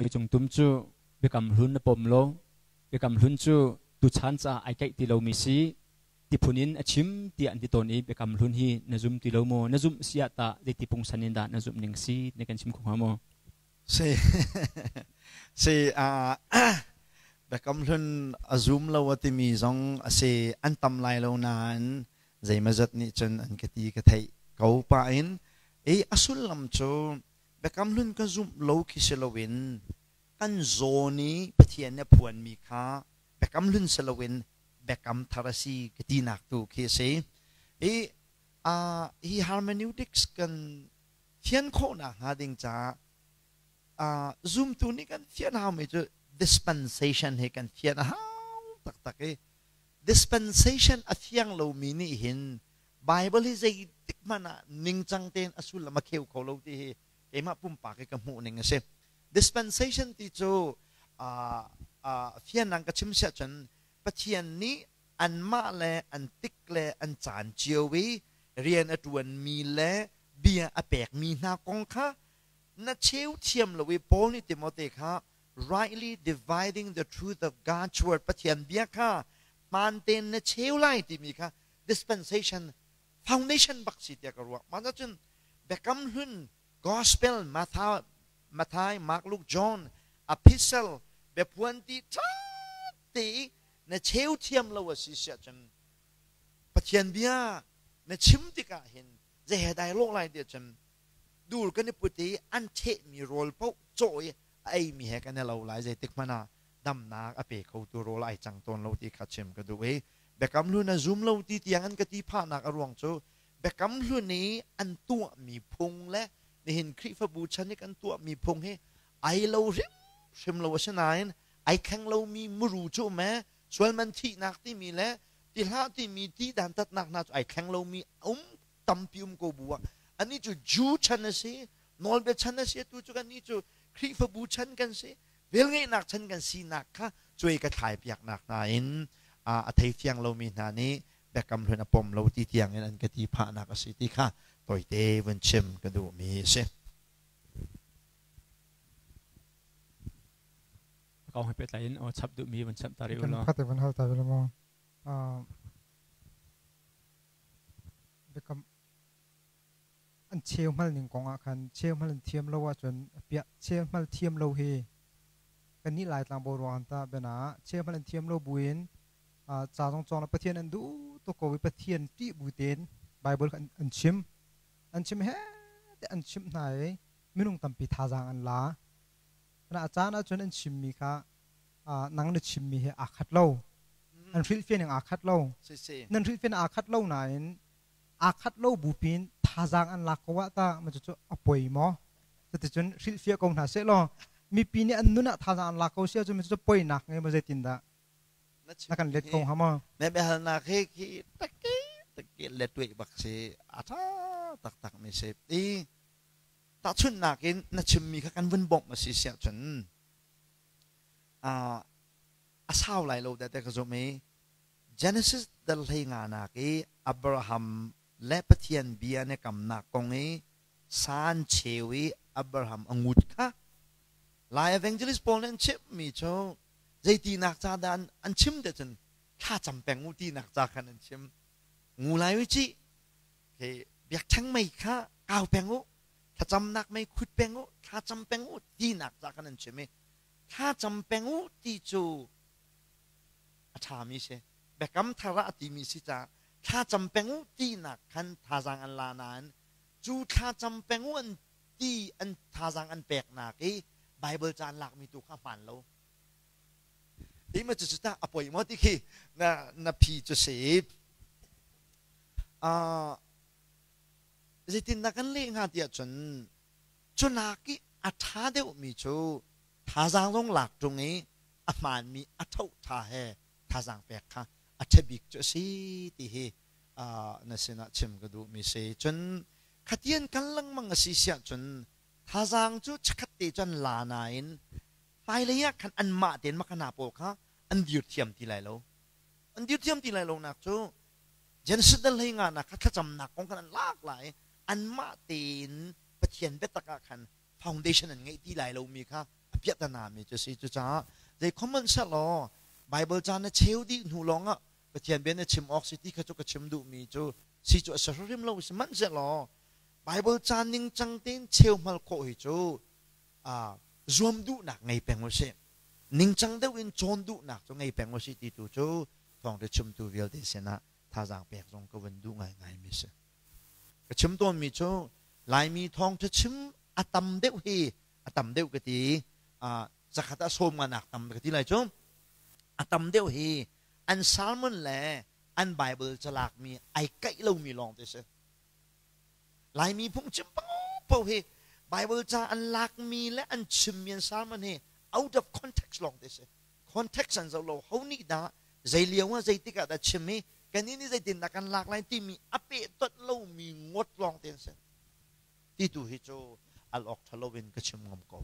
Cung Tum cu Biakam Hlun na pom lo. Biakam Hlun cu tuchan caah ai kaih ti lomi si ti phun in a chim tiah an ti tawn i Biakam Hlun hi na zum ti lo maw? Na zumh si ah tah zeiti pungsan in dah na zumh ning si na kan chim kho hnga maw? Si si Biakam Hlun a zum lo a timi zong a si an tam lai lo nain zeimazat nih cun an ka ti ka theih ko pah in i a sullam cu Biakam Hlun ka zumh lo khi si loin kan zawn i Pathian nih a phuanmi kha Biakam Hlun si loin Biakam Thar a si ka tinak tu khi a si. Hi, uh, hi hermeneutics kan fian khawhnak hnga ding caah uh, zumtu nih kan fian haumi cu dispensation he kan fian a hau taktak i dispensation a fiang lomi nih hin Bible hi zeitik hmanh ah ningcang tein a sullam a kheu kho lo ti hi keimah pumpak i ka hmuh ning a si. Dispensation ti cu fianang ka chim siah cun Pathian nih anmah le an tik le an caan cio i rian a ṭuanmi le bia a pekmi hna kong kha na cheu thiam lo i Paul nih Timote kha rightly dividing the truth of God's word Pathian bia kha hmaan tein na cheu lai timi kha dispensation foundation bak si tiah ka ruah. Mah cun Biakam Hlun Gospel Matthew, Matthai, Mark, Luke, John, Epistle biaphuan ti ṭha te i na cheu thiam lo a si siah cun Pathian bia na chim tikah hin zei he dai lawh lai tiah cun dur kan i put i an ṭhehmi rawl paoh cawh i a eimi he kan i lo lai zeitik hmanh ah damnak a pe khotu rawl ai cang tawn lo ti kha chim ka duh i Biakam Hlun a zum lo ti tiang an ka ti phahnak a ruang cu Biakam Hlun i an tuahmi phung le nihin Khrihfabu chan i kan tuahmi phung hi ai lo hrimhrim lo asinain ai thleng lomi muru cu um ee sualman thihnak timi le ti hlah timi ti dantatnak hna cu ai thleng lomi um tampi um ko bu ah anih cu Jew chan a si nawlbia chan a si atu cu kannih cu Khrihfabu chan kan si velngeihnak chan kan sinak kha cuai ka thlai piaknak hna in a thei fiang lomi hna nih biakam hlun a pom lo ti tiang in an ka ti phahnak a si ti kha toite vun chim ka duhmi a si. Kong he pehtlai in chap duhmi vun chap ta rih u law. Kan pakhat vun hal ta ve maw. Biakam an cheu hmal ning kong ah khan cheu hmal an thiam lo ahcun piah cheu hmal thiam lo hi kannih Laitlang boruak ta bena cheu hmal an thiam lo buin ca zong cawng Pathian an duh tuk ko i Pathian ṭih bu tein Bible an chim an chim he te an chimh hna i minung tampi thazaang an la na a caan ahcun an chimmi kha nang na chimmi he aa khat lo an hrilhfiah ning aa khat lo nan hrilhfiah aa khat lo nain aa khat lo bu pin thazaang an lak ko ah ta ma cu a poi maw cuticun hrilhfiah ko hna seh law mipi nih an nun ah thazaang an lak ko sia cu cu poi nak nge ma zeitin dah na kan let ko hnga maw na biahalnak hi khi takki takki let bak si a tha taktak mi si i tahchunhnak in na chimmi kha kan vun bawmh a si siah cun a sau lai lo te ka zum i Genesis dal hlei nganak i Abraham le Pathian bia an i kamnak kong i san cheu i Abraham a ngut kha Lai evangelist pawl nih an chimhmi cu zeitinak ca dah an chim te cun thla cam peng u tinak ca khan an chim ngu lai u cih biakṭheng mei kha kau peng u thlacamnak mei khut peng u thlacam peng u tinak ca khan an chim i thlacam peng u ti cu a ṭhami si biakam thar ah a timi si caah thlacam peng u tinak khan thazaang an la nain cu thlacam peng u an ti an thazaang an peknak i Bible ca an lakmi tu kha hmaan lo ti ma cu tah a poi maw ti khi na na phi cu si zeitindah kan leh hnga tiah cun cunak i a ṭha deuhmi cu thazaang zong lak ṭung i a hmaanmi a ṭhoṭha he thazaang pek kha a ṭha bik cu a si ti hi na sinah chim ka duhmi si. Cun khatian kal lengmang a si siah cun thazaang cu chikkhat te cun la nain hmailei ah khan anmah tein makana pawl kha an dir thiam ti lai lo. An dir thiam ti lai lo nak cu Genesis dal hlei nga nak kha thlacamnak kong khan an lak lai anmah tein Pathian biatak ah khan foundation an ngeih ti lai lomi kha a Piahtana mi cu si. Cucaah zei common selaw Bible ca na cheu dih hnu lawngah Pathian bia na chim awk si ti kha cu ka chim duhmi cu si cu a si hrim lo. Sihmanhsehlaw Bible ca ningcang tein cheu hmal khawh hi cu zuam duhnak ngei peng usih. Ningcang deuh in cawn duhnak cu ngei peng usih ti tu cu thawngṭha chimtu vialte sinah thazaang pek zong ka vun duh ngaingai mi si. Ka chim tawnmi cu Laimi thawngṭha chim a tam deuh hi a tam deuh ka ti, zakhat ah sawm nga nak tam ka ti lai cu, a tam deuh hi an sermon le an Bible calak mi ai kaih lomi lawng te si. Laimi phungchim paohpaoh hi Bible ca an lakmi le an chimmi an sermon hi out of context lawng te si. Context an zoh lo. Ho nih dah zei lio ah zeitik ah dah chim i kannih nih zeitindah kan lak lai timi a pehtonh lomi ngawt lawng te an si. Ti tu hi cu al awk ṭha loin ka chim ngam ko.